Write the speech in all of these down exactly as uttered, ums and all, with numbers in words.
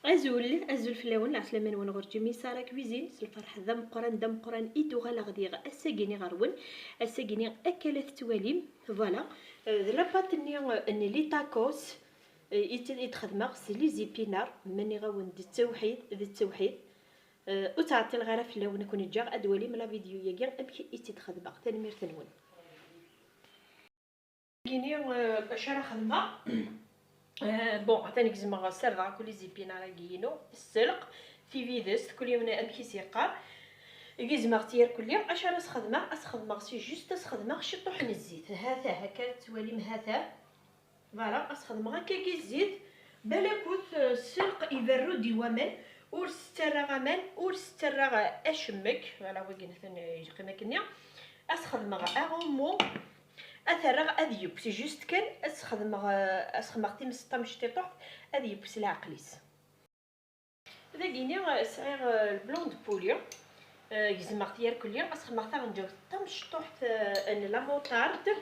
Azul, azul fell-awen, lɛeslama-nwen ɣur Jimmy Sara Cuisine, s lferḥ d ameqqran, d ameqqran i d-uɣaleɣ diɣ ass-agi-ni ɣer-wen, ass-agi-ni akka la tettwalim, voilà, euh, d la pâte-nni, euh, n les tacos, euh, i t-, i d-xedmeɣ s les épinards, ma nniɣ-awen d ttewḥid, d ttewḥid, euh, ur ttɛeṭṭileɣ ara fell-awen, ad ken-ǧǧeɣ ad twalim la vidéo-yagi amek i tt-id-xedmeɣ, tanemmirt-nwen. Gini, euh, acu ara xedmeɣ? Euh, bon, atan gezmeɣ, serdeɣ akk les épinards-agi-inu, sselq, tibidest, kul yiwen amek i s-yeqqar. Gezmeɣ-tt yerkulli. Acu ara s-xedmeɣ? Ad s-xedmeɣ, c'est juste ad s-xedmeɣ ciṭuḥ n zzit. Hata, akka ara tettwalim, hata. Voilà, ad s-xedmeɣ akkagi zzit. Balakut, euh, sselq iberru-d i waman, ur s-ttarraɣ aman, ur s-ttarraɣ acemmek. Voilà, wagi atan, euh, yeqqim akkenni. Ad s-xedmeɣ aɣummu. Ad t-rreɣ ad yeww, c'est juste kan ad s-xedmeɣ, eh, ad s-xedmeɣ times tamecṭiṭuḥt, ad yeww s leɛqel-is. Dagini, eh, sɛiɣ, eh, le blanc de poulet, eh, gezmeɣ-t yerkulli, ad s-xedmeɣ taɣenǧawt tamecṭuḥt, eh, n la moutarde.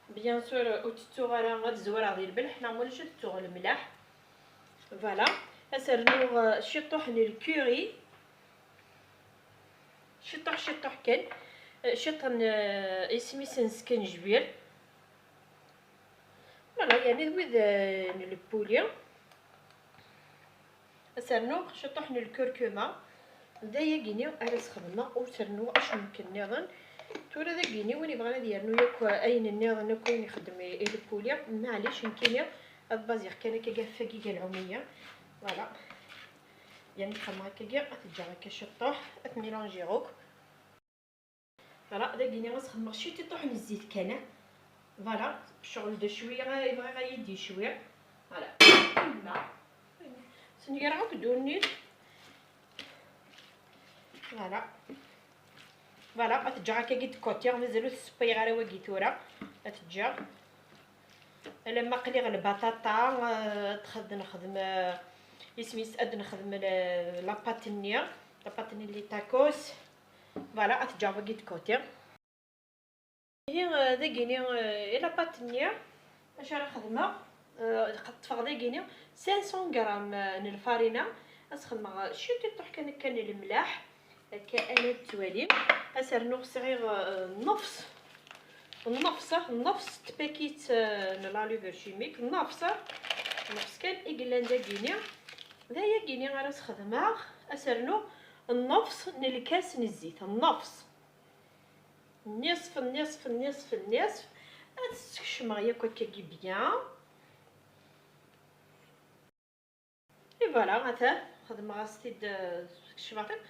Bien sûr, ur tettuɣ ara ad zwareɣ di lmelḥ, neɣ ma ulac ad tettuɣ lemlaḥ. Voilà. Ad s-rnuɣ, eh, ciṭuḥ n lkuri. Ciṭuḥ, ciṭuḥ kan. Eh, ciṭ n, eh, isem-is n skenjbir. Voilà, yani d wid, eh, n lpuli. Ad s-rnuɣ ciṭuḥ n lkurkuma. D ayagi-ni ara s-xedmeɣ, ur s-rennuɣ acemmek nniḍen. Tura dagi-ni, win yebɣan ad yernu yakk ayen nniḍen akk ayen ixeddem i, i lpuli, maɛlic, nekkini ad baziɣ kan akka ɣef wagi n lɛumiya. Voilà. Yani xedmeɣ akkagi, ad t-ǧǧeɣ akka ciṭuḥ, ad t-mélangiɣ akk. Voilà, dagini ad s-xedmeɣ ciṭuḥ n zzit kan. Voilà, ccɣel d cwiya, i bɣiɣ ad yi-d-yecwi. Voilà. Snegraɣ akk ddunit. Voilà. Voilà, ad t-ǧǧeɣ akkagi d côté, mazal ur t-ssewwayeɣ ara wagi tura. Ad t-ǧǧeɣ. Alamma qliɣ lbaṭaṭa, eh, ad nexdem, eh, isem-is, ad nexdem la, la pâte-nni, la pâte-nni n les tacos. Voilà, ad t-ǧǧeɣ wagi de côté. Ihi, eh, dagini, eh, i la pâte-nni, acu ara xedmeɣ? Eh, ṭṭfeɣ dagini cinq cents grammes, eh, n lfarina, ad s-xedmeɣ, eh, ciṭuḥ kan akka n lemlaḥ. Akka ala tettwalim. Ad s-rnuɣ, sɛiɣ, eh, nnefs, nnefs, nnefs n tpakit, eh, n la levure chimique, nnefs, nnefs kan i yellan dagini. D ayagini ara s-xedmeɣ, ad s-rnuɣ nnefs n lkas n zzit, nnefs. Nniṣf, nniṣf, nniṣf, nniṣf. Ad t-skecmeɣ yakk akkagi bien. Et voilà, ata xedmeɣ-as-t-id, euh, ccbaṭen.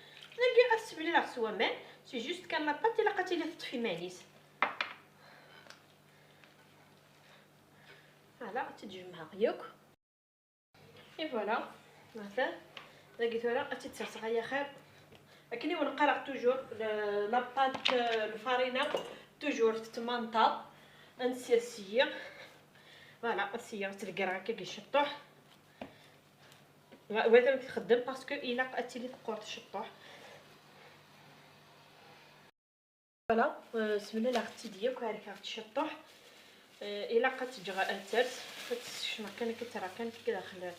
Dagi ad t-smelileɣ s waman, c'est juste kan la pâte ilaq ad tili teṭṭef iman-is. Voilà, ad tt-id-jemɛeɣ yakk. Et voilà, ata dagi tura ad tt-id-serseɣ ay axir. Akken i wen-qqareɣ toujours, le-, la pâte, euh, lfarina, toujours tettmanṭaḍ. Ad nsiɣ syiɣ. Voilà, syiɣ ad tt-ḍeggreɣ akka deg ciṭuḥ. Wa-, wata amek txeddem, parce que ilaq ad tili teqqur ciṭuḥ. Voilà, euh, smelaɣ-tt-id yakk, rkeɣ-tt ciṭuḥ. Euh, ilaq ad tt-ǧǧeɣ ad ters, ad tt-skecmeɣ kan, akka terra kan akka daxel la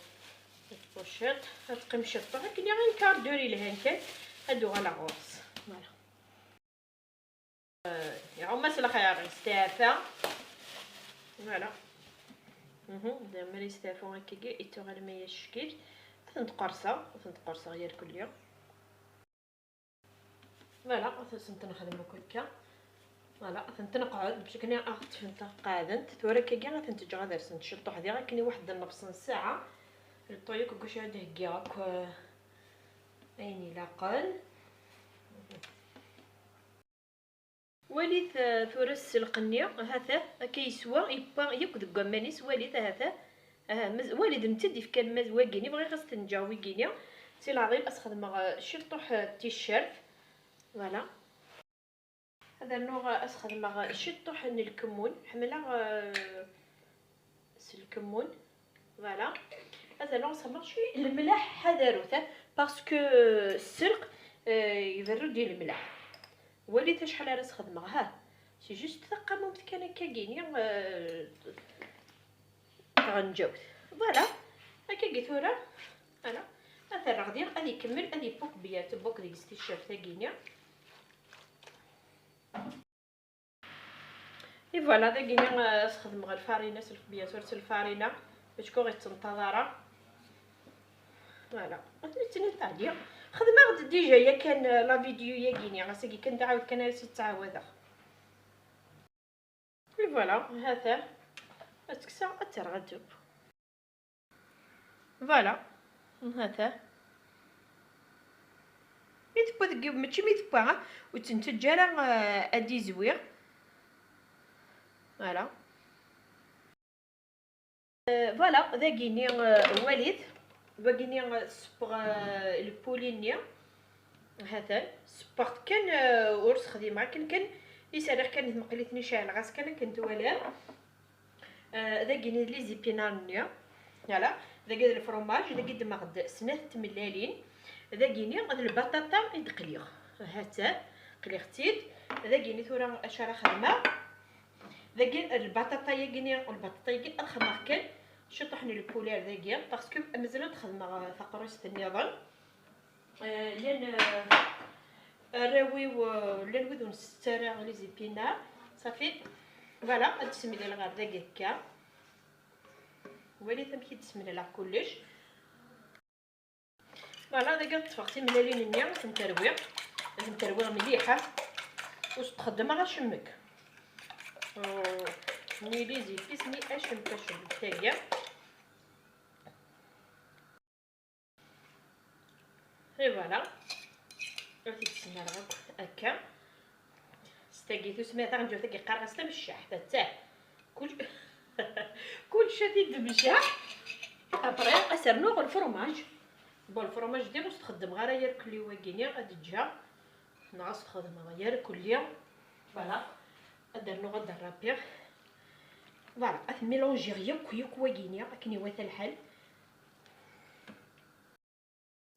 pochette, ad teqqim ciṭuḥ, akken un quart d'heure yelhan kan, ad d-uɣaleɣ ɣur-s. Voilà. Euh, iɛumm-as lxir, yesteɛfa. Voilà. Mhm, d amer yesteɛfu akkagi, ittuɣal ma yecckel. Ad tent-qerseɣ, ad tent-qerseɣ yerkulli. Voilà, ad tent-nexdem akk akka. Voilà, ad tent-neqɛed, bac akken ad ɣ-ṭṭfent qeɛdent. Tura akkagi ad tent-ǧǧeɣ ad rsent ciṭuḥ diɣ akken i waḥed nnefṣ n ssaɛa. Le temps yakk deg wacu ad d-heggiɣ akk, euh, ayen ilaqen. Walit, eh, tura sselq-nni, ha-t-a, akka yeswa, yewwa yakk deg waman-is, walit, ha-t-a. Aha, mez-, walit, netta d-ifkan maz-, wagini, bɣiɣ ad s-ten-ǧǧeɣ wigini. Si leɛḍil, ad s-xedmeɣ, eh, ciṭuḥ, eh, ticcert. Voilà. Ad rnuɣ, eh, ad s-xedmeɣ, eh, ciṭuḥ n lkemmun. Ḥemmleɣ, eh, s lkemmun. Voilà. Ad rnuɣ ad s-xedmeɣ cwi lemlaḥ ḥadarut, eh, parce que, eh, sselq, eh, iberru-d i lemlaḥ. Walit acḥal ara s-xedmeɣ, ha. C'est juste taqamumt kan akka gini, eh, taɣenǧawt. Voilà. Akkagi tura, ala, ad t-rreɣ din, ad ikemmel, ad ibuk bya tebuk deg-s ticcert-agi-ni. Et voilà, dagi-ni, euh, sxedmeɣ lfarina s lxebyat, ur s lfarina, acku ur ittenṭaḍ ara. Voilà, ad ten-id-tini teɛdi. Xedmeɣ-d déjà yakan, euh, la vidéo-yagi-ni, ass-agi kan d aɛawed kan ara s-ttɛawadeɣ. Et voilà, ha-t-a. Ad tt-kkseɣ, ad tt-rreɣ ad tdub. Voilà, ha-t-a. Mi tewwa deg, mačči mi tewwa, ur tt-nettaǧǧa ara, euh, ad d-izwi. Voilà. Euh, voilà, dagi-ni, euh, walit. Dagi-ni, euh, ssewweɣ, euh, lpuli-nni. Ha-t-an, ssewweɣ-t kan, euh, ur sexdimeɣ akken kan, i s-rriɣ kan i tmeqlit-nni, ceɛleɣ-as kan akken twalam. Euh, dagi-ni d les épinards-nni. Voilà, dagi d lefromaj, dagi ddmeɣ-d snat tmellalin. Dagi-ni d lbaṭaṭa i d-qliɣ. Ha-tt-an, qliɣ-tt-id. Dagi-ni tura acu ara xedmeɣ. Dagi lbaṭaṭa-yagi-ni, lbaṭaṭa-yagi ad xedmeɣ kan ciṭuḥ n lpuli ar dagi, parce que mazal ad xedmeɣ, euh, taqrust nniḍen. Euh, llan, euh, arraw-iw, euh, llan wid ur nsett ara les épinards. Safi. Voilà, ad d-semlileɣ ar dagi akka. Walit amek i d-semlileɣ kullec. Voilà, dagi ad ṭṭfeɣ timellalin-nni, ad tent-rwiɣ, ad tent-rwiɣ mliḥ, ur s-txeddmeɣ acemmek. Euh, ni les épices, ni acemmek, acemmek, tagi. Et voilà. Ad t-id-smareɣ akk akka. S tagi tusma taɣenǧawt-agi qqareɣ-as tameccaḥt, attah. Kul-, kulci ad t-id-mceḥ. Après, ad s-rnuɣ lfurmaj. Bon, lfurmaj diɣ ur s-t-xeddmeɣ ara yarkelli wagi-ni, ad ǧǧeɣ. Neɣ ad s-t-xedmeɣ yarkelli. Voilà. Ad d-rnuɣ, ad d-rrapiɣ. Voilà, ad t-mélangiɣ yakk, yakk wagi-ni, akken iwata lḥal.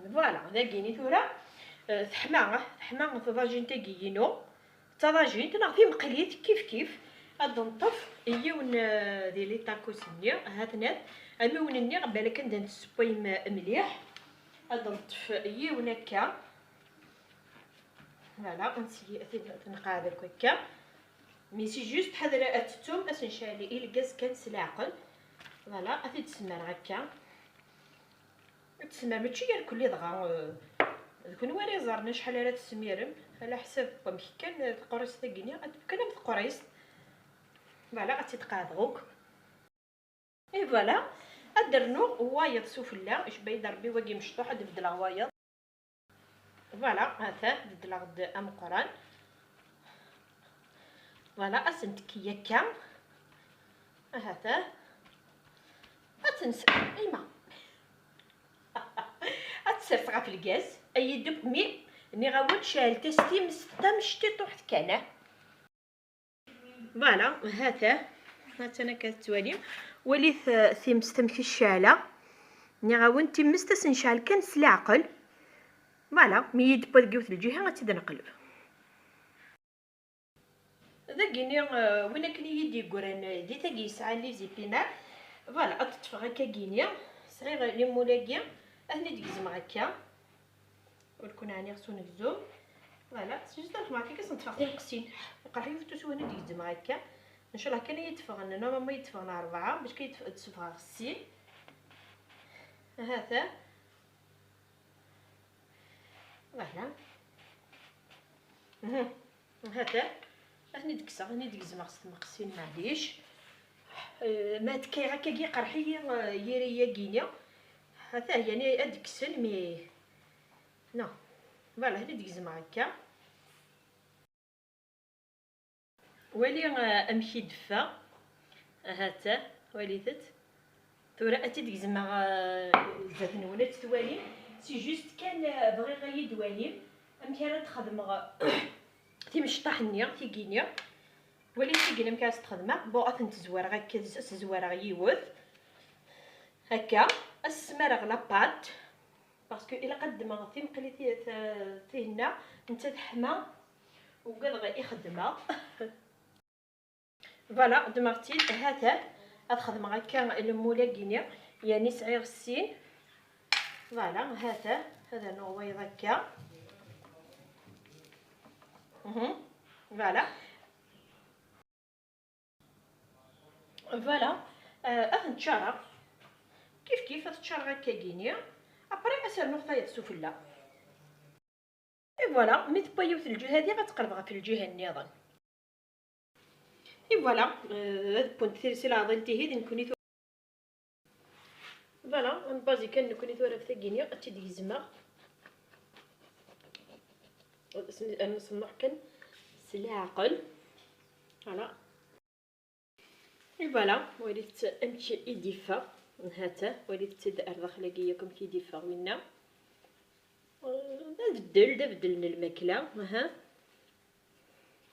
Voilà, dagini tura, euh, teḥma, teḥma tḍajint-agi-inu. D taḍajint neɣ timeqlit, kif kif. Ad neṭṭef yiwen, euh, di les tacos-nni, ha-ten-at. Amiwen-nni, balak anda ntessewway m-, mliḥ. Ad neṭṭef yiwen akka. Voilà, ad nqeɛɛed akk akka. Mais c'est juste, ḥader ad tettum, ad s-ncɛel i lgaz kan s leɛqel. Voilà, ad t-id-smareɣ akka. Ad tsemmer, mačči irkelli dɣa, euh, d kunwi ara iẓren acḥal ara tesmirem, ala ḥsab n wamek kan, euh, teqrist-agi-nni, ad tebken am teqrist. Voilà, ad tt-id-qeɛdeɣ akk. Et voilà, ad d-rnuɣ wayeḍ sufella, icba-yi-d Rebbi wagi mecṭuḥ, ad d-beddleɣ wayeḍ. Voilà, ha-t-an, beddleɣ-d ameqqran. Voilà, ad s-ntekki akka. Ahat, ah. Ad tens-, ima. Ad tt-sers ɣef lgaz. Ay ideb mi nniɣ-awen ceɛlet-as times tamectiṭuḥt kan, ah. Voilà, ha-t-an. Ha-tt-an akka tettwalim. Walit, eh, times amek i tceɛleɣ. Nniɣ-awen times ad s-necɛel kan s leɛqel. Voilà, mi yi-d-tewweḍ deg yiwet lǧiha, ad tt-id-neqleb. Dagini, euh, win akken i yi-d-yeggran, euh, di tagi yesɛan les épinards. Voilà, ad t-ṭṭfeɣ akka gini. Sɛiɣ limul-agi, ad ten-id-gezmeɣ akka. Ur ken-ɛniɣ s unegzum. Voilà, s juste ad xedmeɣ akka, ad sen-ṭṭfeɣ tineqsin. Iqerḥ-iyi utussu ad d-gezmeɣ akka. Ncallah kan ad yi-d-ffɣen, normalement ad yi-d-ffɣen rebɛa, bac kan ad yi-d-ffɣeɣ sin. Ahat. Voilà. Mhm. Hata, ad ten-id-kkseɣ, ad ten-id-gezmeɣ s tmeqsin, maɛlic. Eh, ma tkayeɣ akkagi, iqerḥ-iyi, eh, yiri-yagi-ni. Hata, yani, ad d-kksen, mi, non. Voilà, ad ten-id-gezmeɣ akka. Wali, eh, amek i d-teffeɣ. Ahat, walit-tt. Tura ad tt-id-gezmeɣ, eh, zdat-nwen ad tt-twalim. C'est juste kan, eh, bɣiɣ ad yi-d-twalim amek ara d-xedmeɣ timecṭaḥ-nni, tigi-nni. Walit tigi-nni amek ara s-t-xedmeɣ. Bon, ad tent-zwareɣ akka, ad s-zwareɣ yiwet. Akka, ad s-smareɣ la pâte. Parce que ilaq ad ddmeɣ timqli ti-, ti-, tihenna, netta teḥma, ugadeɣ i xeddmeɣ. Voilà, ddmeɣ-tt-id, ha-t-an, ad xedmeɣ akka lemul-agi-ni. Yeɛni sɛiɣ sin. Voilà, ha-t-a, ad rnuɣ wayeḍ akka. Mhm. Voilà. Voilà. Euh, ad ten-ččareɣ. Kif kif ad ččareɣ akkagini. Après, ad s-rnuɣ tayeḍ sufella. Et voilà, mi tewwa yiwet lǧiha, diɣ ad tqelbeɣ ɣef lǧiha nniḍen. Et voilà, euh, ad wwent tils i leɛḍil tihi d nekkni tura. Voilà, n base kan nekkni tura ɣef tagini, ad tt-id-gezmeɣ. Ad nṣenneɛ kan s leɛqel. Voilà. Et voilà, walit amek i d-iffeɣ. Ha-t-a, walit-t-id ar daxel-agi yakk amek i d-iffeɣ winna. D abeddel, d abeddel n lmakla. Aha.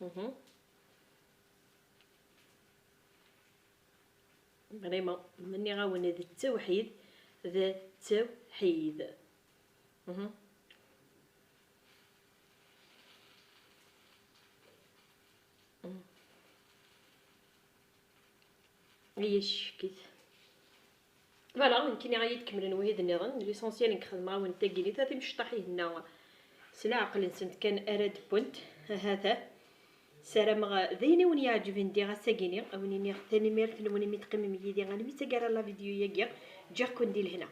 Mhm. Vraiment, ma nniɣ-awen d ttawḥid, d ttawḥid. Mhm. Mhm. Ay ackit. Voilà, nekkini ad yi-d-kemmlen wihid nniḍen. L'essentiel nekk xedmeɣ-awen tagini, ta timecṭaḥ ihenna s leɛqel-nsent kan ara d-wwent. Ha-t-a. Ssarameɣ d ayen i wen-iɛeǧben diɣ ass-agini. A wen-iniɣ tanemmirt-nwen imi teqqimem yid-i almi d taggara n la vidéo-yagi. Ǧǧiɣ-ken di lehna.